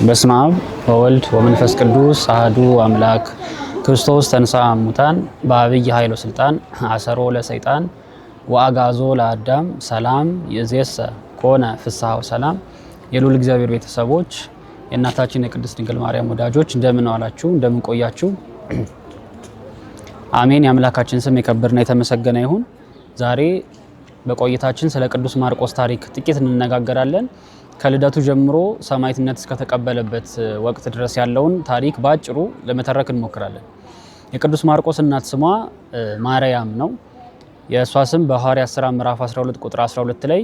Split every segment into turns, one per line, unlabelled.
በስመ አብ ወወልድ ወመንፈስ ቅዱስ አሐዱ አምላክ። ክርስቶስ ተንሥአ እሙታን በዐቢይ ኃይል ወሥልጣን አሰሮ ለሰይጣን ወአግዓዞ ለአዳም ሰላም ይእዜሰ ኮነ ፍስሐ ወሰላም። የልዑል እግዚአብሔር ቤተሰቦች፣ የእናታችን የቅድስት ድንግል ማርያም ወዳጆች፣ እንደምን ዋላችሁ? እንደምን ቆያችሁ? አሜን። የአምላካችን ስም የከበረና የተመሰገነ ይሁን። ዛሬ በቆይታችን ስለ ቅዱስ ማርቆስ ታሪክ ጥቂት እንነጋገራለን። ከልደቱ ጀምሮ ሰማዕትነት እስከተቀበለበት ወቅት ድረስ ያለውን ታሪክ በአጭሩ ለመተረክ እንሞክራለን። የቅዱስ ማርቆስ እናት ስሟ ማርያም ነው። የእሷ ስም በሐዋርያት ሥራ ምዕራፍ 12 ቁጥር 12 ላይ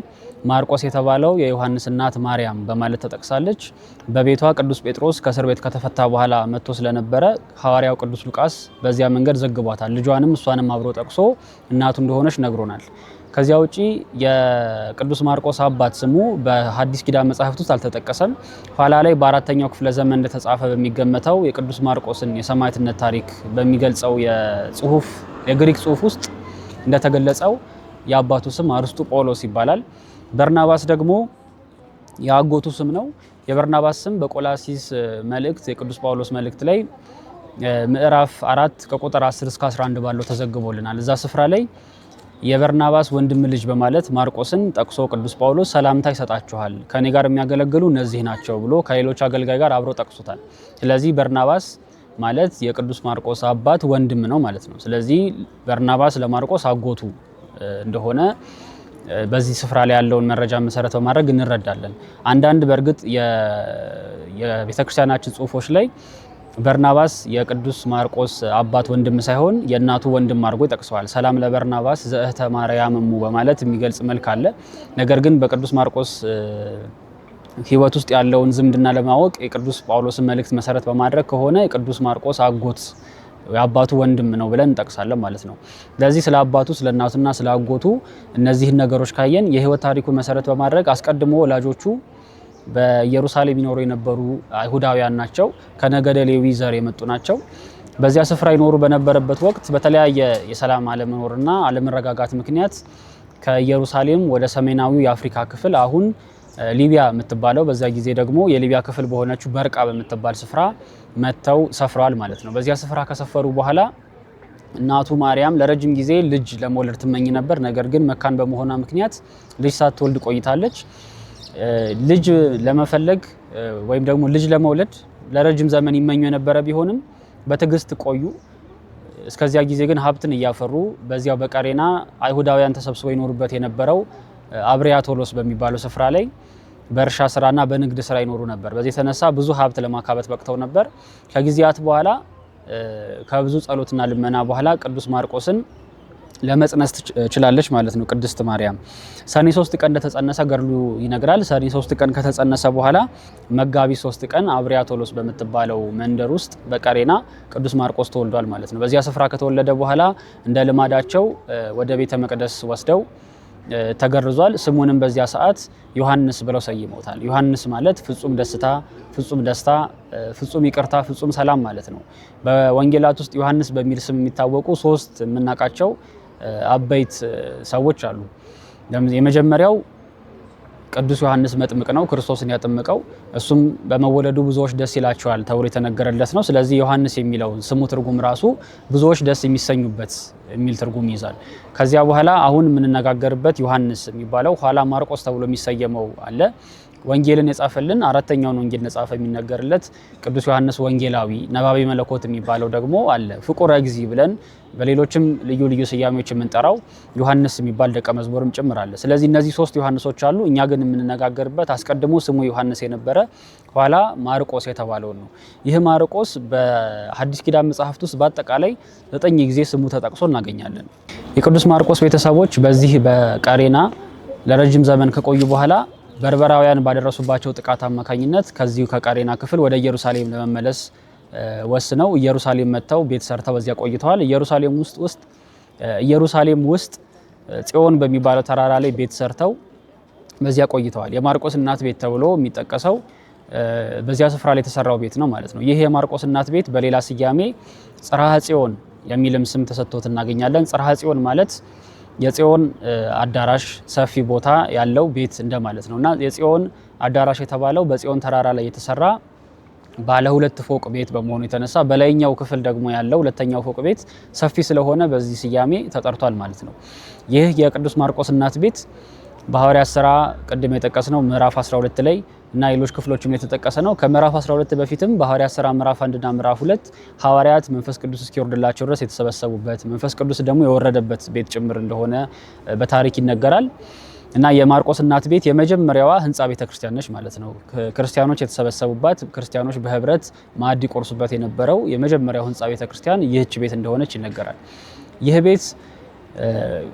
ማርቆስ የተባለው የዮሐንስ እናት ማርያም በማለት ተጠቅሳለች። በቤቷ ቅዱስ ጴጥሮስ ከእስር ቤት ከተፈታ በኋላ መጥቶ ስለነበረ ሐዋርያው ቅዱስ ሉቃስ በዚያ መንገድ ዘግቧታል። ልጇንም እሷንም አብሮ ጠቅሶ እናቱ እንደሆነች ነግሮናል። ከዚያ ውጪ የቅዱስ ማርቆስ አባት ስሙ በሐዲስ ኪዳን መጻሕፍት ውስጥ አልተጠቀሰም። ኋላ ላይ በአራተኛው ክፍለ ዘመን እንደተጻፈ በሚገመተው የቅዱስ ማርቆስን የሰማዕትነት ታሪክ በሚገልጸው የጽሁፍ የግሪክ ጽሁፍ ውስጥ እንደተገለጸው የአባቱ ስም አርስጦጶሎስ ይባላል። በርናባስ ደግሞ የአጎቱ ስም ነው። የበርናባስ ስም በቆላሲስ መልእክት፣ የቅዱስ ጳውሎስ መልእክት ላይ ምዕራፍ 4 ከቁጥር 10 እስከ 11 ባለው ተዘግቦልናል። እዛ ስፍራ ላይ የበርናባስ ወንድም ልጅ በማለት ማርቆስን ጠቅሶ ቅዱስ ጳውሎስ ሰላምታ ይሰጣችኋል፣ ከኔ ጋር የሚያገለግሉ እነዚህ ናቸው ብሎ ከሌሎች አገልጋይ ጋር አብሮ ጠቅሶታል። ስለዚህ በርናባስ ማለት የቅዱስ ማርቆስ አባት ወንድም ነው ማለት ነው። ስለዚህ በርናባስ ለማርቆስ አጎቱ እንደሆነ በዚህ ስፍራ ላይ ያለውን መረጃ መሰረት በማድረግ እንረዳለን። አንዳንድ በእርግጥ የቤተክርስቲያናችን ጽሁፎች ላይ በርናባስ የቅዱስ ማርቆስ አባት ወንድም ሳይሆን የእናቱ ወንድም አድርጎ ይጠቅሰዋል። ሰላም ለበርናባስ ዘእህተ ማርያም እሙ በማለት የሚገልጽ መልክ አለ። ነገር ግን በቅዱስ ማርቆስ ሕይወት ውስጥ ያለውን ዝምድና ለማወቅ የቅዱስ ጳውሎስን መልእክት መሰረት በማድረግ ከሆነ የቅዱስ ማርቆስ አጎት፣ የአባቱ ወንድም ነው ብለን እንጠቅሳለን ማለት ነው። ስለዚህ ስለ አባቱ፣ ስለ እናቱና ስለ አጎቱ እነዚህን ነገሮች ካየን የሕይወት ታሪኩን መሰረት በማድረግ አስቀድሞ ወላጆቹ በኢየሩሳሌም ይኖሩ የነበሩ አይሁዳውያን ናቸው። ከነገደ ሌዊ ዘር የመጡ ናቸው። በዚያ ስፍራ ይኖሩ በነበረበት ወቅት በተለያየ የሰላም አለመኖርና አለመረጋጋት ምክንያት ከኢየሩሳሌም ወደ ሰሜናዊው የአፍሪካ ክፍል፣ አሁን ሊቢያ የምትባለው፣ በዚያ ጊዜ ደግሞ የሊቢያ ክፍል በሆነችው በርቃ በምትባል ስፍራ መጥተው ሰፍረዋል ማለት ነው። በዚያ ስፍራ ከሰፈሩ በኋላ እናቱ ማርያም ለረጅም ጊዜ ልጅ ለመውለድ ትመኝ ነበር። ነገር ግን መካን በመሆኗ ምክንያት ልጅ ሳትወልድ ቆይታለች። ልጅ ለመፈለግ ወይም ደግሞ ልጅ ለመውለድ ለረጅም ዘመን ይመኙ የነበረ ቢሆንም በትዕግስት ቆዩ። እስከዚያ ጊዜ ግን ሀብትን እያፈሩ በዚያው በቀሬና አይሁዳውያን ተሰብስበው ይኖሩበት የነበረው አብሪያቶሎስ በሚባለው ስፍራ ላይ በእርሻ ስራና በንግድ ስራ ይኖሩ ነበር። በዚህ የተነሳ ብዙ ሀብት ለማካበት በቅተው ነበር። ከጊዜያት በኋላ፣ ከብዙ ጸሎትና ልመና በኋላ ቅዱስ ማርቆስን ለመጽነስ ችላለች ማለት ነው። ቅድስት ማርያም ሰኔ 3 ቀን እንደተጸነሰ ገድሉ ይነግራል። ሰኔ 3 ቀን ከተጸነሰ በኋላ መጋቢት 3 ቀን አብሪያቶሎስ በምትባለው መንደር ውስጥ በቀሬና ቅዱስ ማርቆስ ተወልዷል ማለት ነው። በዚያ ስፍራ ከተወለደ በኋላ እንደ ልማዳቸው ወደ ቤተ መቅደስ ወስደው ተገርዟል። ስሙንም በዚያ ሰዓት ዮሐንስ ብለው ሰይመውታል። ዮሐንስ ማለት ፍጹም ደስታ፣ ፍጹም ደስታ፣ ፍጹም ይቅርታ፣ ፍጹም ሰላም ማለት ነው። በወንጌላት ውስጥ ዮሐንስ በሚል ስም የሚታወቁ ሶስት የምናውቃቸው አበይት ሰዎች አሉ። የመጀመሪያው ቅዱስ ዮሐንስ መጥምቅ ነው፣ ክርስቶስን ያጠመቀው። እሱም በመወለዱ ብዙዎች ደስ ይላቸዋል ተብሎ የተነገረለት ነው። ስለዚህ ዮሐንስ የሚለው ስሙ ትርጉም ራሱ ብዙዎች ደስ የሚሰኙበት የሚል ትርጉም ይይዛል። ከዚያ በኋላ አሁን የምንነጋገርበት ዮሐንስ የሚባለው ኋላ ማርቆስ ተብሎ የሚሰየመው አለ። ወንጌልን የጻፈልን፣ አራተኛውን ወንጌል እንደጻፈ የሚነገርለት ቅዱስ ዮሐንስ ወንጌላዊ ነባቤ መለኮት የሚባለው ደግሞ አለ። ፍቁረ እግዚእ ብለን በሌሎችም ልዩ ልዩ ስያሜዎች የምንጠራው ዮሐንስ የሚባል ደቀ መዝሙርም ጭምር አለ። ስለዚህ እነዚህ ሶስት ዮሐንሶች አሉ። እኛ ግን የምንነጋገርበት አስቀድሞ ስሙ ዮሐንስ የነበረ ኋላ ማርቆስ የተባለውን ነው። ይህ ማርቆስ በሐዲስ ኪዳን መጽሐፍት ውስጥ በአጠቃላይ 9 ጊዜ ስሙ ተጠቅሶ እናገኛለን። የቅዱስ ማርቆስ ቤተሰቦች በዚህ በቀሬና ለረጅም ዘመን ከቆዩ በኋላ በርበራውያን ባደረሱባቸው ጥቃት አማካኝነት ከዚሁ ከቀሬና ክፍል ወደ ኢየሩሳሌም ለመመለስ ወስነው ኢየሩሳሌም መጥተው ቤት ሰርተው በዚያ ቆይተዋል። ኢየሩሳሌም ውስጥ ጽዮን በሚባለው ተራራ ላይ ቤት ሰርተው በዚያ ቆይተዋል። የማርቆስ እናት ቤት ተብሎ የሚጠቀሰው በዚያ ስፍራ ላይ የተሰራው ቤት ነው ማለት ነው። ይህ የማርቆስ እናት ቤት በሌላ ስያሜ ጽርሐ ጽዮን የሚልም ስም ተሰጥቶት እናገኛለን። ጽርሐ ጽዮን ማለት የጽዮን አዳራሽ፣ ሰፊ ቦታ ያለው ቤት እንደማለት ነው እና የጽዮን አዳራሽ የተባለው በጽዮን ተራራ ላይ የተሰራ ባለ ሁለት ፎቅ ቤት በመሆኑ የተነሳ በላይኛው ክፍል ደግሞ ያለው ሁለተኛው ፎቅ ቤት ሰፊ ስለሆነ በዚህ ስያሜ ተጠርቷል ማለት ነው። ይህ የቅዱስ ማርቆስ እናት ቤት በሐዋርያት ሥራ ቅድም የጠቀስነው ምዕራፍ 12 ላይ እና ሌሎች ክፍሎችም ላይ የተጠቀሰ ነው። ከምዕራፍ 12 በፊትም በሐዋርያት ሥራ ምዕራፍ 1 እና ምዕራፍ 2 ሐዋርያት መንፈስ ቅዱስ እስኪወርድላቸው ድረስ የተሰበሰቡበት፣ መንፈስ ቅዱስ ደግሞ የወረደበት ቤት ጭምር እንደሆነ በታሪክ ይነገራል። እና የማርቆስ እናት ቤት የመጀመሪያዋ ህንፃ ቤተ ክርስቲያን ነች ማለት ነው። ክርስቲያኖች የተሰበሰቡባት፣ ክርስቲያኖች በህብረት ማዕድ ይቆርሱበት የነበረው የመጀመሪያው ህንፃ ቤተ ክርስቲያን ይህች ቤት እንደሆነች ይነገራል። ይህ ቤት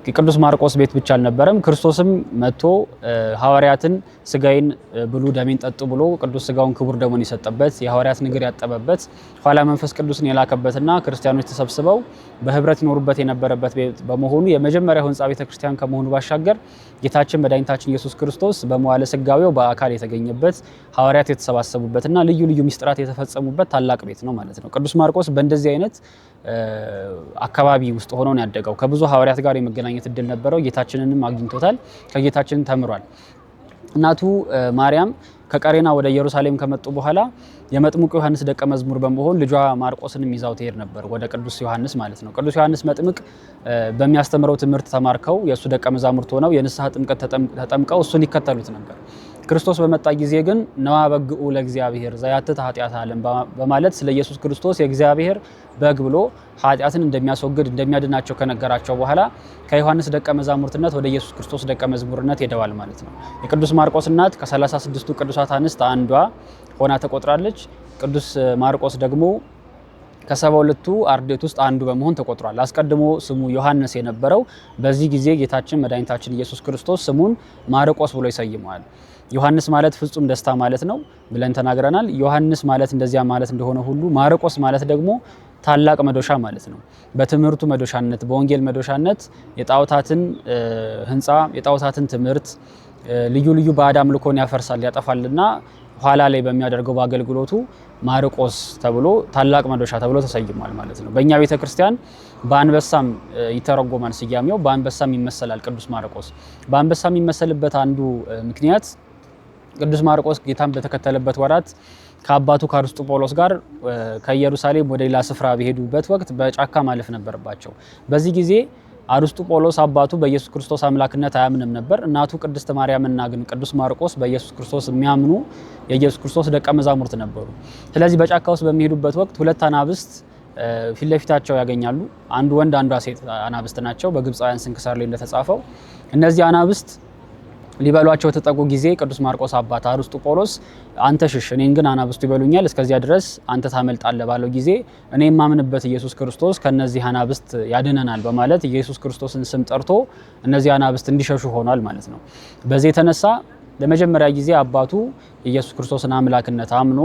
የቅዱስ ማርቆስ ቤት ብቻ አልነበረም። ክርስቶስም መጥቶ ሐዋርያትን ስጋዬን ብሉ ደሜን ጠጡ ብሎ ቅዱስ ስጋውን ክቡር ደሙን የሰጠበት፣ የሐዋርያትን እግር ያጠበበት፣ ኋላ መንፈስ ቅዱስን የላከበትና ክርስቲያኖች ተሰብስበው በህብረት ይኖሩበት የነበረበት ቤት በመሆኑ የመጀመሪያው ህንፃ ቤተክርስቲያን ከመሆኑ ባሻገር ጌታችን መድኃኒታችን ኢየሱስ ክርስቶስ በመዋዕለ ሥጋዌው በአካል የተገኘበት፣ ሐዋርያት የተሰባሰቡበትና ልዩ ልዩ ምስጢራት የተፈጸሙበት ታላቅ ቤት ነው ማለት ነው። ቅዱስ ማርቆስ በእንደዚህ አይነት አካባቢ ውስጥ ሆኖ ነው ያደገው። ከብዙ ሐዋርያት ጋር የመገናኘት እድል ነበረው። ጌታችንንም አግኝቶታል። ከጌታችን ተምሯል። እናቱ ማርያም ከቀሬና ወደ ኢየሩሳሌም ከመጡ በኋላ የመጥምቁ ዮሐንስ ደቀ መዝሙር በመሆን ልጇ ማርቆስንም ይዛው ትሄድ ነበር፣ ወደ ቅዱስ ዮሐንስ ማለት ነው። ቅዱስ ዮሐንስ መጥምቅ በሚያስተምረው ትምህርት ተማርከው የእሱ ደቀ መዛሙርት ሆነው የንስሐ ጥምቀት ተጠምቀው እሱን ይከተሉት ነበር። ክርስቶስ በመጣ ጊዜ ግን ነዋ በግኡ ለእግዚአብሔር ዘያትት ኃጢአተ ዓለም በማለት ስለ ኢየሱስ ክርስቶስ የእግዚአብሔር በግ ብሎ ኃጢአትን እንደሚያስወግድ፣ እንደሚያድናቸው ከነገራቸው በኋላ ከዮሐንስ ደቀ መዛሙርትነት ወደ ኢየሱስ ክርስቶስ ደቀ መዝሙርነት ሄደዋል ማለት ነው። የቅዱስ ማርቆስ እናት ከ36ቱ ቅዱሳት አንስት አንዷ ሆና ተቆጥራለች። ቅዱስ ማርቆስ ደግሞ ከ72ቱ አርድእት ውስጥ አንዱ በመሆን ተቆጥሯል። አስቀድሞ ስሙ ዮሐንስ የነበረው በዚህ ጊዜ ጌታችን መድኃኒታችን ኢየሱስ ክርስቶስ ስሙን ማርቆስ ብሎ ይሰይመዋል። ዮሐንስ ማለት ፍጹም ደስታ ማለት ነው ብለን ተናግረናል። ዮሐንስ ማለት እንደዚያ ማለት እንደሆነ ሁሉ ማርቆስ ማለት ደግሞ ታላቅ መዶሻ ማለት ነው። በትምህርቱ መዶሻነት፣ በወንጌል መዶሻነት የጣዖታትን ህንፃ፣ የጣዖታትን ትምህርት፣ ልዩ ልዩ ባዕድ አምልኮን ያፈርሳል፣ ያጠፋልና ኋላ ላይ በሚያደርገው በአገልግሎቱ ማርቆስ ተብሎ፣ ታላቅ መዶሻ ተብሎ ተሰይሟል ማለት ነው። በእኛ ቤተክርስቲያን በአንበሳም ይተረጎማል ስያሜው፣ በአንበሳም ይመሰላል ቅዱስ ማርቆስ። በአንበሳ የሚመሰልበት አንዱ ምክንያት ቅዱስ ማርቆስ ጌታን በተከተለበት ወራት ከአባቱ ከአርስጦቦሎስ ጋር ከኢየሩሳሌም ወደ ሌላ ስፍራ በሄዱበት ወቅት በጫካ ማለፍ ነበረባቸው። በዚህ ጊዜ አርስጦቦሎስ አባቱ በኢየሱስ ክርስቶስ አምላክነት አያምንም ነበር። እናቱ ቅድስት ማርያምና ግን ቅዱስ ማርቆስ በኢየሱስ ክርስቶስ የሚያምኑ የኢየሱስ ክርስቶስ ደቀ መዛሙርት ነበሩ። ስለዚህ በጫካ ውስጥ በሚሄዱበት ወቅት ሁለት አናብስት ፊት ለፊታቸው ያገኛሉ። አንዱ ወንድ አንዷ ሴት አናብስት ናቸው። በግብፃውያን ስንክሳር ላይ እንደተጻፈው እነዚህ አናብስት ሊበሏቸው ተጠጉ ጊዜ ቅዱስ ማርቆስ አባት አርስጦቦሎስ አንተ ሽሽ፣ እኔን ግን አናብስቱ ይበሉኛል፣ እስከዚያ ድረስ አንተ ታመልጣለህ ባለው ጊዜ እኔ የማምንበት ኢየሱስ ክርስቶስ ከነዚህ አናብስት ያድነናል በማለት ኢየሱስ ክርስቶስን ስም ጠርቶ እነዚህ አናብስት እንዲሸሹ ሆኗል ማለት ነው። በዚህ የተነሳ ለመጀመሪያ ጊዜ አባቱ የኢየሱስ ክርስቶስን አምላክነት አምኖ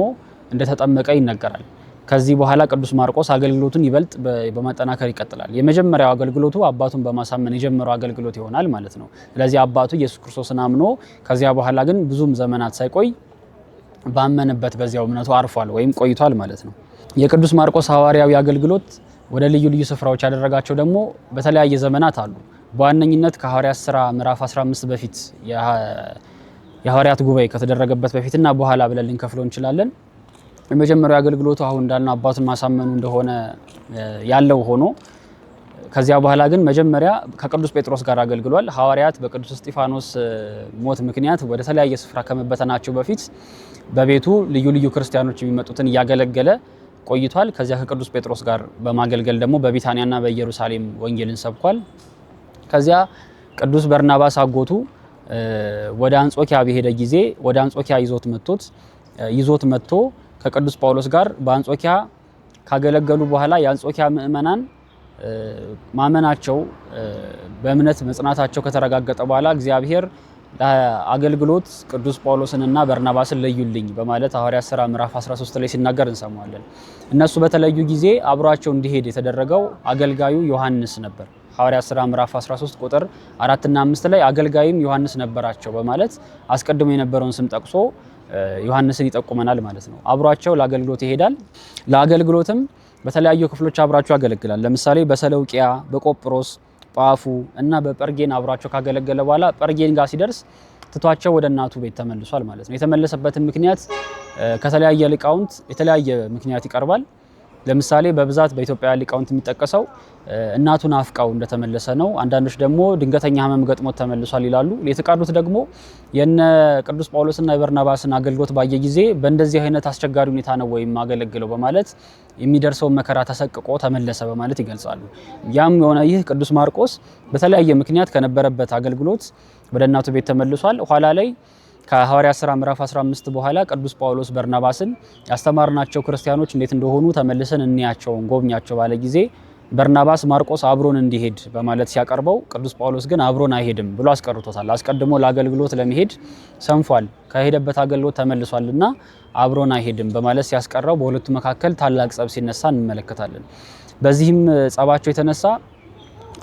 እንደተጠመቀ ይነገራል። ከዚህ በኋላ ቅዱስ ማርቆስ አገልግሎቱን ይበልጥ በማጠናከር ይቀጥላል። የመጀመሪያው አገልግሎቱ አባቱን በማሳመን የጀመረው አገልግሎት ይሆናል ማለት ነው። ስለዚህ አባቱ ኢየሱስ ክርስቶስን አምኖ ከዚያ በኋላ ግን ብዙም ዘመናት ሳይቆይ ባመነበት በዚያው እምነቱ አርፏል ወይም ቆይቷል ማለት ነው። የቅዱስ ማርቆስ ሐዋርያዊ አገልግሎት ወደ ልዩ ልዩ ስፍራዎች ያደረጋቸው ደግሞ በተለያየ ዘመናት አሉ። በዋነኝነት ከሐዋርያት ስራ ምዕራፍ 15 በፊት፣ የሐዋርያት ጉባኤ ከተደረገበት በፊትና በኋላ ብለን ልንከፍለው እንችላለን። የመጀመሪያው አገልግሎቱ አሁን እንዳልነው አባቱን ማሳመኑ እንደሆነ ያለው ሆኖ ከዚያ በኋላ ግን መጀመሪያ ከቅዱስ ጴጥሮስ ጋር አገልግሏል። ሐዋርያት በቅዱስ እስጢፋኖስ ሞት ምክንያት ወደ ተለያየ ስፍራ ከመበተናቸው በፊት በቤቱ ልዩ ልዩ ክርስቲያኖች የሚመጡትን እያገለገለ ቆይቷል። ከዚያ ከቅዱስ ጴጥሮስ ጋር በማገልገል ደግሞ በቢታንያና በኢየሩሳሌም ወንጌልን ሰብኳል። ከዚያ ቅዱስ በርናባስ አጎቱ ወደ አንጾኪያ በሄደ ጊዜ ወደ አንጾኪያ ይዞት መጥቶ ከቅዱስ ጳውሎስ ጋር በአንጾኪያ ካገለገሉ በኋላ የአንጾኪያ ምእመናን ማመናቸው፣ በእምነት መጽናታቸው ከተረጋገጠ በኋላ እግዚአብሔር ለአገልግሎት ቅዱስ ጳውሎስንና በርናባስን ለዩልኝ በማለት ሐዋርያት ሥራ ምዕራፍ 13 ላይ ሲናገር እንሰማዋለን። እነሱ በተለዩ ጊዜ አብሯቸው እንዲሄድ የተደረገው አገልጋዩ ዮሐንስ ነበር። ሐዋርያት ሥራ ምዕራፍ 13 ቁጥር 4 እና 5 ላይ አገልጋይም ዮሐንስ ነበራቸው በማለት አስቀድሞ የነበረውን ስም ጠቅሶ ዮሐንስን ይጠቁመናል ማለት ነው። አብሯቸው ለአገልግሎት ይሄዳል። ለአገልግሎትም በተለያዩ ክፍሎች አብሯቸው ያገለግላል። ለምሳሌ በሰለውቂያ፣ በቆጵሮስ፣ ጳፉ እና በጴርጌን አብሯቸው ካገለገለ በኋላ ጴርጌን ጋር ሲደርስ ትቷቸው ወደ እናቱ ቤት ተመልሷል ማለት ነው። የተመለሰበትን ምክንያት ከተለያየ ሊቃውንት የተለያየ ምክንያት ይቀርባል። ለምሳሌ በብዛት በኢትዮጵያ ሊቃውንት የሚጠቀሰው እናቱን አፍቃው እንደተመለሰ ነው። አንዳንዶች ደግሞ ድንገተኛ ሕመም ገጥሞት ተመልሷል ይላሉ። የተቀሩት ደግሞ የነ ቅዱስ ጳውሎስና የበርናባስን አገልግሎት ባየ ጊዜ በእንደዚህ አይነት አስቸጋሪ ሁኔታ ነው ወይም አገለግለው በማለት የሚደርሰውን መከራ ተሰቅቆ ተመለሰ በማለት ይገልጻሉ። ያም የሆነ ይህ ቅዱስ ማርቆስ በተለያየ ምክንያት ከነበረበት አገልግሎት ወደ እናቱ ቤት ተመልሷል። ኋላ ላይ ከሐዋርያት ሥራ ምዕራፍ 15 በኋላ ቅዱስ ጳውሎስ በርናባስን ያስተማርናቸው ክርስቲያኖች እንዴት እንደሆኑ ተመልሰን እንያቸው እንጎብኛቸው ባለ ጊዜ በርናባስ ማርቆስ አብሮን እንዲሄድ በማለት ሲያቀርበው ቅዱስ ጳውሎስ ግን አብሮን አይሄድም ብሎ አስቀርቶታል። አስቀድሞ ለአገልግሎት ለመሄድ ሰንፏል፣ ከሄደበት አገልግሎት ተመልሷልና አብሮን አይሄድም በማለት ሲያስቀረው በሁለቱ መካከል ታላቅ ጸብ ሲነሳ እንመለከታለን። በዚህም ጸባቸው የተነሳ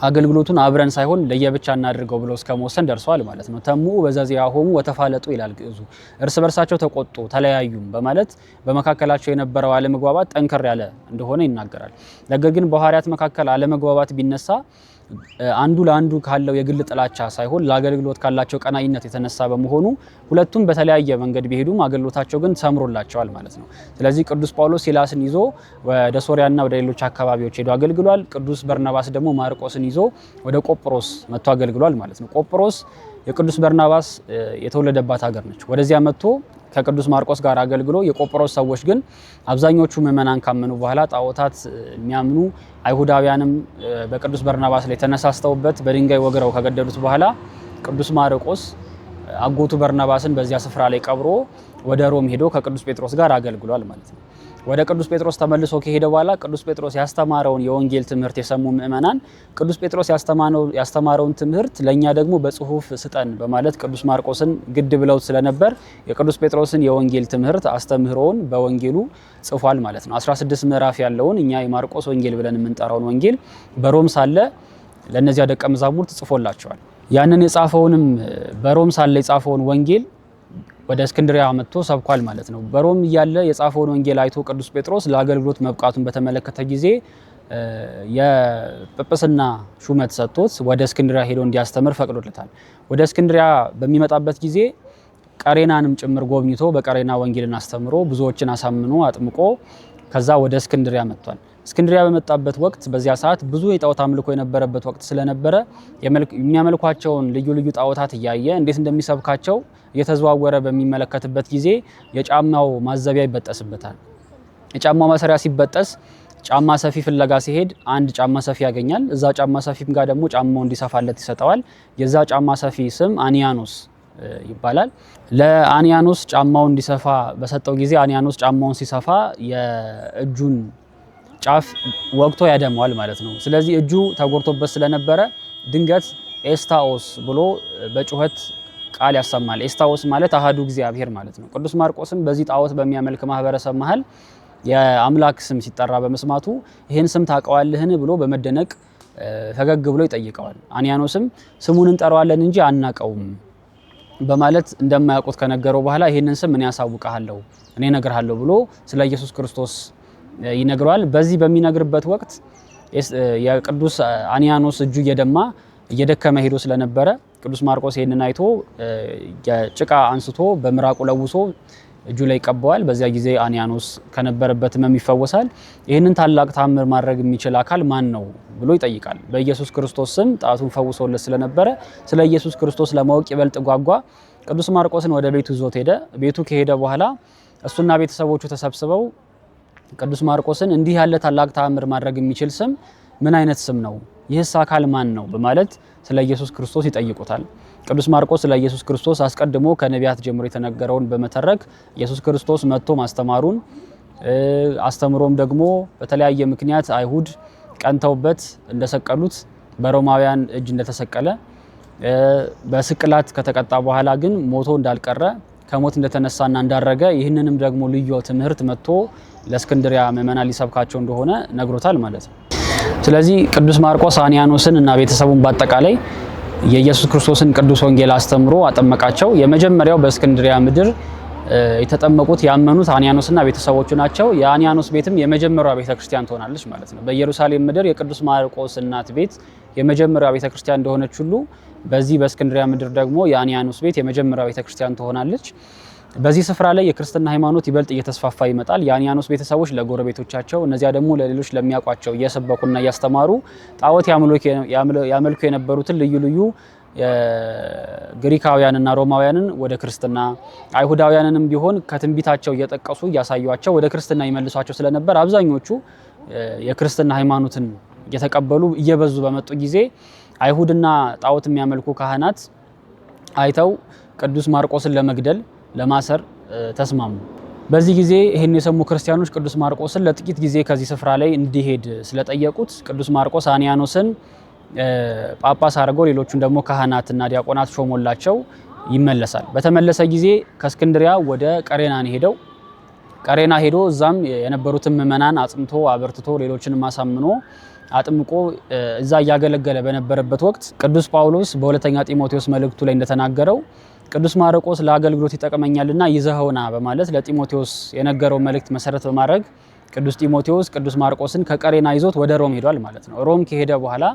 አገልግሎቱን አብረን ሳይሆን ለየብቻ እናድርገው ብለው እስከ መወሰን ደርሰዋል ማለት ነው። ተሙ በዘዚአሆሙ ወተፋለጡ ይላል ግዕዙ። እርስ በርሳቸው ተቆጡ ተለያዩም በማለት በመካከላቸው የነበረው አለመግባባት ጠንከር ያለ እንደሆነ ይናገራል። ነገር ግን በሐዋርያት መካከል አለመግባባት ቢነሳ አንዱ ለአንዱ ካለው የግል ጥላቻ ሳይሆን ለአገልግሎት ካላቸው ቀናኢነት የተነሳ በመሆኑ ሁለቱም በተለያየ መንገድ ቢሄዱም አገልግሎታቸው ግን ሰምሮላቸዋል ማለት ነው። ስለዚህ ቅዱስ ጳውሎስ ሲላስን ይዞ ወደ ሶሪያና ወደ ሌሎች አካባቢዎች ሄዶ አገልግሏል። ቅዱስ በርናባስ ደግሞ ማርቆስን ይዞ ወደ ቆጵሮስ መጥቶ አገልግሏል ማለት ነው። ቆጵሮስ የቅዱስ በርናባስ የተወለደባት ሀገር ነች። ወደዚያ መጥቶ ከቅዱስ ማርቆስ ጋር አገልግሎ የቆጵሮስ ሰዎች ግን አብዛኞቹ ምዕመናን ካመኑ በኋላ ጣዖታት የሚያምኑ አይሁዳውያንም በቅዱስ በርናባስ ላይ ተነሳስተውበት በድንጋይ ወግረው ከገደሉት በኋላ ቅዱስ ማርቆስ አጎቱ በርናባስን በዚያ ስፍራ ላይ ቀብሮ ወደ ሮም ሄዶ ከቅዱስ ጴጥሮስ ጋር አገልግሏል ማለት ነው። ወደ ቅዱስ ጴጥሮስ ተመልሶ ከሄደ በኋላ ቅዱስ ጴጥሮስ ያስተማረውን የወንጌል ትምህርት የሰሙ ምዕመናን ቅዱስ ጴጥሮስ ያስተማረውን ትምህርት ለኛ ደግሞ በጽሁፍ ስጠን በማለት ቅዱስ ማርቆስን ግድ ብለውት ስለነበር የቅዱስ ጴጥሮስን የወንጌል ትምህርት አስተምህሮውን በወንጌሉ ጽፏል ማለት ነው። 16 ምዕራፍ ያለውን እኛ የማርቆስ ወንጌል ብለን የምንጠራውን ወንጌል በሮም ሳለ ለነዚያ ደቀ መዛሙርት ጽፎላቸዋል። ያንን የጻፈውንም በሮም ሳለ የጻፈውን ወንጌል ወደ እስክንድሪያ መጥቶ ሰብኳል ማለት ነው። በሮም እያለ የጻፈውን ወንጌል አይቶ ቅዱስ ጴጥሮስ ለአገልግሎት መብቃቱን በተመለከተ ጊዜ የጵጵስና ሹመት ሰጥቶት ወደ እስክንድሪያ ሄዶ እንዲያስተምር ፈቅዶለታል። ወደ እስክንድሪያ በሚመጣበት ጊዜ ቀሬናንም ጭምር ጎብኝቶ በቀሬና ወንጌልን አስተምሮ ብዙዎችን አሳምኖ አጥምቆ ከዛ ወደ እስክንድሪያ መጥቷል። እስክንድሪያ በመጣበት ወቅት በዚያ ሰዓት ብዙ የጣዖት አምልኮ የነበረበት ወቅት ስለነበረ የሚያመልኳቸውን ልዩ ልዩ ጣዖታት እያየ እንዴት እንደሚሰብካቸው እየተዘዋወረ በሚመለከትበት ጊዜ የጫማው ማዘቢያ ይበጠስበታል። የጫማው ማሰሪያ ሲበጠስ ጫማ ሰፊ ፍለጋ ሲሄድ አንድ ጫማ ሰፊ ያገኛል። እዛ ጫማ ሰፊም ጋር ደግሞ ጫማው እንዲሰፋለት ይሰጠዋል። የዛ ጫማ ሰፊ ስም አንያኖስ ይባላል። ለአንያኖስ ጫማውን እንዲሰፋ በሰጠው ጊዜ አንያኖስ ጫማውን ሲሰፋ የእጁን ጫፍ ወቅቶ ያደመዋል ማለት ነው። ስለዚህ እጁ ተጎድቶበት ስለነበረ ድንገት ኤስታኦስ ብሎ በጩኸት ቃል ያሰማል። ኤስታኦስ ማለት አሃዱ እግዚአብሔር ማለት ነው። ቅዱስ ማርቆስም በዚህ ጣዖት በሚያመልክ ማህበረሰብ መሃል የአምላክ ስም ሲጠራ በመስማቱ ይህን ስም ታውቀዋለህን ብሎ በመደነቅ ፈገግ ብሎ ይጠይቀዋል። አንያኖስም ስሙን እንጠራዋለን እንጂ አናቀውም በማለት እንደማያውቁት ከነገረው በኋላ ይህንን ስም እኔ ያሳውቅሃለሁ፣ እኔ እነግርሃለሁ ብሎ ስለ ኢየሱስ ክርስቶስ ይነግረዋል። በዚህ በሚነግርበት ወቅት የቅዱስ አንያኖስ እጁ እየደማ እየደከመ ሄዶ ስለነበረ ቅዱስ ማርቆስ ይህንን አይቶ የጭቃ አንስቶ በምራቁ ለውሶ እጁ ላይ ይቀባዋል። በዚያ ጊዜ አንያኖስ ከነበረበት ሕመም ይፈወሳል። ይህንን ታላቅ ታምር ማድረግ የሚችል አካል ማን ነው ብሎ ይጠይቃል። በኢየሱስ ክርስቶስ ስም ጣቱን ፈውሶለት ስለነበረ ስለ ኢየሱስ ክርስቶስ ለማወቅ ይበልጥ ጓጓ። ቅዱስ ማርቆስን ወደ ቤቱ ይዞት ሄደ። ቤቱ ከሄደ በኋላ እሱና ቤተሰቦቹ ተሰብስበው ቅዱስ ማርቆስን እንዲህ ያለ ታላቅ ተአምር ማድረግ የሚችል ስም ምን አይነት ስም ነው? ይህስ አካል ማን ነው? በማለት ስለ ኢየሱስ ክርስቶስ ይጠይቁታል። ቅዱስ ማርቆስ ስለ ኢየሱስ ክርስቶስ አስቀድሞ ከነቢያት ጀምሮ የተነገረውን በመተረክ ኢየሱስ ክርስቶስ መጥቶ ማስተማሩን አስተምሮም ደግሞ በተለያየ ምክንያት አይሁድ ቀንተውበት እንደሰቀሉት በሮማውያን እጅ እንደተሰቀለ በስቅላት ከተቀጣ በኋላ ግን ሞቶ እንዳልቀረ ከሞት እንደተነሳና እንዳረገ ይህንንም ደግሞ ልዩ ትምህርት መጥቶ ለእስክንድሪያ ምዕመናን ሊሰብካቸው እንደሆነ ነግሮታል ማለት ነው። ስለዚህ ቅዱስ ማርቆስ አንያኖስን እና ቤተሰቡን በአጠቃላይ የኢየሱስ ክርስቶስን ቅዱስ ወንጌል አስተምሮ አጠመቃቸው። የመጀመሪያው በእስክንድሪያ ምድር የተጠመቁት ያመኑት አንያኖስና ቤተሰቦቹ ናቸው። የአንያኖስ ቤትም የመጀመሪያዋ ቤተክርስቲያን ትሆናለች ማለት ነው። በኢየሩሳሌም ምድር የቅዱስ ማርቆስ እናት ቤት የመጀመሪያዋ ቤተክርስቲያን እንደሆነች ሁሉ በዚህ በእስክንድሪያ ምድር ደግሞ የአንያኖስ ቤት የመጀመሪያዋ ቤተክርስቲያን ትሆናለች። በዚህ ስፍራ ላይ የክርስትና ሃይማኖት ይበልጥ እየተስፋፋ ይመጣል። የአንያኖስ ቤተሰቦች ለጎረቤቶቻቸው፣ እነዚያ ደግሞ ለሌሎች ለሚያውቋቸው እየሰበኩና እያስተማሩ ጣዖት ያመልኩ የነበሩትን ልዩ ልዩ ግሪካውያንና ሮማውያንን ወደ ክርስትና፣ አይሁዳውያንንም ቢሆን ከትንቢታቸው እየጠቀሱ እያሳዩቸው ወደ ክርስትና ይመልሷቸው ስለነበር አብዛኞቹ የክርስትና ሃይማኖትን እየተቀበሉ እየበዙ በመጡ ጊዜ አይሁድና ጣዖት የሚያመልኩ ካህናት አይተው ቅዱስ ማርቆስን ለመግደል ለማሰር ተስማሙ። በዚህ ጊዜ ይህን የሰሙ ክርስቲያኖች ቅዱስ ማርቆስን ለጥቂት ጊዜ ከዚህ ስፍራ ላይ እንዲሄድ ስለጠየቁት ቅዱስ ማርቆስ አንያኖስን ጳጳስ አድርጎ ሌሎቹን ደግሞ ካህናትና ዲያቆናት ሾሞላቸው ይመለሳል። በተመለሰ ጊዜ ከእስክንድሪያ ወደ ቀሬና ነው ሄደው። ቀሬና ሄዶ እዛም የነበሩትን ምዕመናን አጽንቶ አበርትቶ ሌሎችንም አሳምኖ አጥምቆ እዛ እያገለገለ በነበረበት ወቅት ቅዱስ ጳውሎስ በሁለተኛ ጢሞቴዎስ መልእክቱ ላይ እንደተናገረው ቅዱስ ማርቆስ ለአገልግሎት ይጠቅመኛልና ይዘኸውና በማለት ለጢሞቴዎስ የነገረው መልእክት መሰረት በማድረግ ቅዱስ ጢሞቴዎስ ቅዱስ ማርቆስን ከቀሬና ይዞት ወደ ሮም ሄዷል ማለት ነው። ሮም ከሄደ በኋላ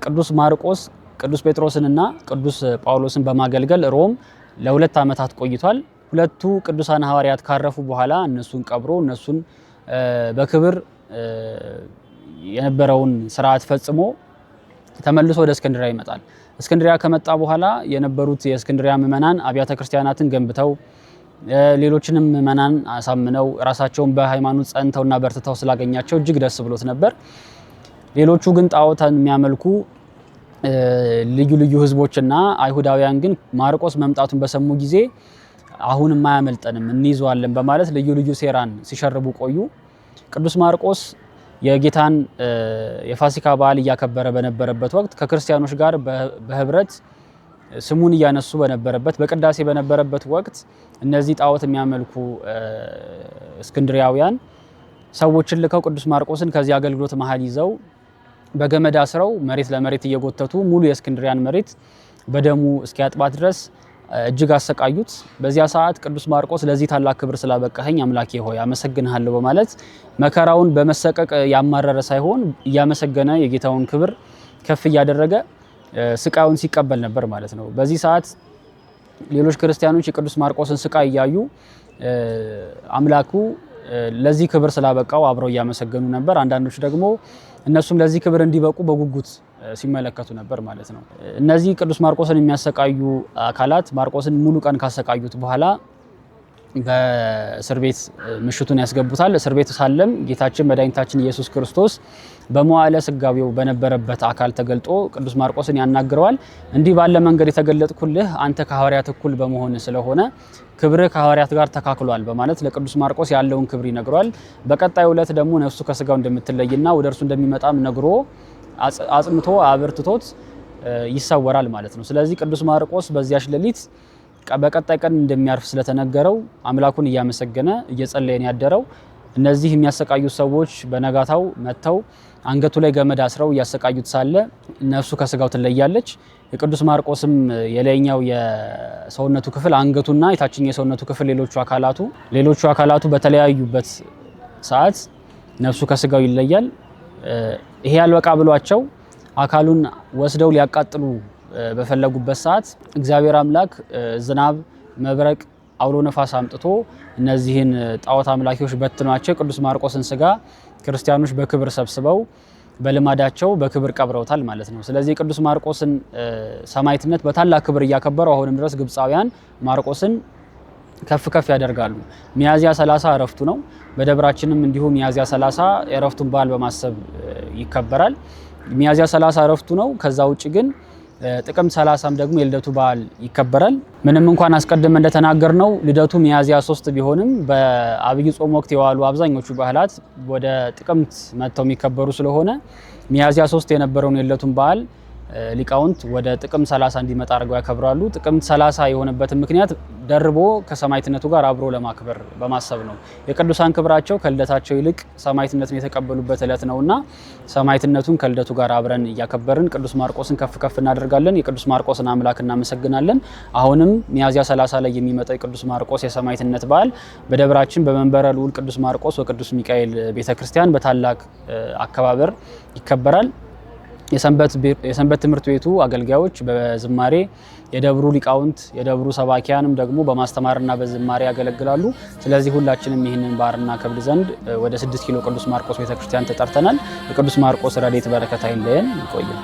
ቅዱስ ማርቆስ ቅዱስ ጴጥሮስንና ቅዱስ ጳውሎስን በማገልገል ሮም ለ2 ዓመታት ቆይቷል። ሁለቱ ቅዱሳን ሐዋርያት ካረፉ በኋላ እነሱን ቀብሮ እነሱን በክብር የነበረውን ስርዓት ፈጽሞ ተመልሶ ወደ እስክንድሪያ ይመጣል። እስክንድሪያ ከመጣ በኋላ የነበሩት የእስክንድሪያ ምዕመናን አብያተ ክርስቲያናትን ገንብተው ሌሎችንም ምዕመናን አሳምነው ራሳቸውን በሃይማኖት ጸንተውና በርትተው ስላገኛቸው እጅግ ደስ ብሎት ነበር። ሌሎቹ ግን ጣዖትን የሚያመልኩ ልዩ ልዩ ህዝቦችና አይሁዳውያን ግን ማርቆስ መምጣቱን በሰሙ ጊዜ አሁንም አያመልጠንም እንይዘዋለን በማለት ልዩ ልዩ ሴራን ሲሸርቡ ቆዩ። ቅዱስ ማርቆስ የጌታን የፋሲካ በዓል እያከበረ በነበረበት ወቅት ከክርስቲያኖች ጋር በህብረት ስሙን እያነሱ በነበረበት በቅዳሴ በነበረበት ወቅት እነዚህ ጣዖት የሚያመልኩ እስክንድሪያውያን ሰዎችን ልከው ቅዱስ ማርቆስን ከዚህ አገልግሎት መሀል ይዘው በገመድ አስረው መሬት ለመሬት እየጎተቱ ሙሉ የእስክንድሪያን መሬት በደሙ እስኪያጥባት ድረስ እጅግ አሰቃዩት። በዚያ ሰዓት ቅዱስ ማርቆስ ለዚህ ታላቅ ክብር ስላበቃኸኝ አምላኬ ሆይ አመሰግንሃለሁ በማለት መከራውን በመሰቀቅ ያማረረ ሳይሆን እያመሰገነ የጌታውን ክብር ከፍ እያደረገ ስቃዩን ሲቀበል ነበር ማለት ነው። በዚህ ሰዓት ሌሎች ክርስቲያኖች የቅዱስ ማርቆስን ስቃይ እያዩ አምላኩ ለዚህ ክብር ስላበቃው አብረው እያመሰገኑ ነበር። አንዳንዶች ደግሞ እነሱም ለዚህ ክብር እንዲበቁ በጉጉት ሲመለከቱ ነበር ማለት ነው። እነዚህ ቅዱስ ማርቆስን የሚያሰቃዩ አካላት ማርቆስን ሙሉ ቀን ካሰቃዩት በኋላ በእስር ቤት ምሽቱን ያስገቡታል። እስር ቤት ሳለም ጌታችን መድኃኒታችን ኢየሱስ ክርስቶስ በመዋዕለ ሥጋዌው በነበረበት አካል ተገልጦ ቅዱስ ማርቆስን ያናግረዋል። እንዲህ ባለ መንገድ የተገለጥኩልህ አንተ ከሐዋርያት እኩል በመሆን ስለሆነ ክብርህ ከሐዋርያት ጋር ተካክሏል በማለት ለቅዱስ ማርቆስ ያለውን ክብር ይነግረዋል። በቀጣዩ ዕለት ደግሞ ነፍሱ ከስጋው እንደምትለይና ወደ እርሱ እንደሚመጣም ነግሮ አጽንቶ አበርትቶት ይሰወራል ማለት ነው። ስለዚህ ቅዱስ ማርቆስ በዚያች ሌሊት በቀጣይ ቀን እንደሚያርፍ ስለተነገረው አምላኩን እያመሰገነ እየጸለየን ያደረው። እነዚህ የሚያሰቃዩት ሰዎች በነጋታው መጥተው አንገቱ ላይ ገመድ አስረው እያሰቃዩት ሳለ ነፍሱ ከስጋው ትለያለች። የቅዱስ ማርቆስም የላይኛው የሰውነቱ ክፍል አንገቱና የታችኛው የሰውነቱ ክፍል ሌሎቹ አካላቱ በተለያዩበት ሰዓት ነፍሱ ከስጋው ይለያል። ይሄ ያልበቃ ብሏቸው አካሉን ወስደው ሊያቃጥሉ በፈለጉበት ሰዓት እግዚአብሔር አምላክ ዝናብ፣ መብረቅ፣ አውሎ ነፋስ አምጥቶ እነዚህን ጣዖት አምላኪዎች በትኗቸው ቅዱስ ማርቆስን ስጋ ክርስቲያኖች በክብር ሰብስበው በልማዳቸው በክብር ቀብረውታል ማለት ነው። ስለዚህ ቅዱስ ማርቆስን ሰማዕትነት በታላቅ ክብር እያከበሩ አሁንም ድረስ ግብፃውያን ማርቆስን ከፍ ከፍ ያደርጋሉ። ሚያዝያ 30 እረፍቱ ነው። በደብራችንም እንዲሁ ሚያዝያ 30 የእረፍቱን በዓል በማሰብ ይከበራል። ሚያዝያ 30 እረፍቱ ነው። ከዛ ውጭ ግን ጥቅምት 30ም ደግሞ የልደቱ በዓል ይከበራል። ምንም እንኳን አስቀድመን እንደተናገርነው ልደቱ ሚያዝያ 3 ቢሆንም በአብይ ጾም ወቅት የዋሉ አብዛኞቹ በዓላት ወደ ጥቅምት መጥተው የሚከበሩ ስለሆነ ሚያዝያ 3 የነበረውን የልደቱን በዓል ሊቃውንት ወደ ጥቅምት 30 እንዲመጣ አድርገው ያከብራሉ። ጥቅምት 30 የሆነበትን ምክንያት ደርቦ ከሰማዕትነቱ ጋር አብሮ ለማክበር በማሰብ ነው። የቅዱሳን ክብራቸው ከልደታቸው ይልቅ ሰማዕትነትን የተቀበሉበት ዕለት ነውና ሰማዕትነቱን ከልደቱ ጋር አብረን እያከበርን ቅዱስ ማርቆስን ከፍ ከፍ እናደርጋለን። የቅዱስ ማርቆስን አምላክ እናመሰግናለን። አሁንም ሚያዝያ 30 ላይ የሚመጣው የቅዱስ ማርቆስ የሰማዕትነት በዓል በደብራችን በመንበረ ልዑል ቅዱስ ማርቆስ ወቅዱስ ሚካኤል ቤተክርስቲያን በታላቅ አከባበር ይከበራል። የሰንበት ትምህርት ቤቱ አገልጋዮች በዝማሬ፣ የደብሩ ሊቃውንት፣ የደብሩ ሰባኪያንም ደግሞ በማስተማርና በዝማሬ ያገለግላሉ። ስለዚህ ሁላችንም ይህንን በዓል እናከብር ዘንድ ወደ 6 ኪሎ ቅዱስ ማርቆስ ቤተክርስቲያን ተጠርተናል። የቅዱስ ማርቆስ ረድኤት በረከት አይለየን። ይቆየን።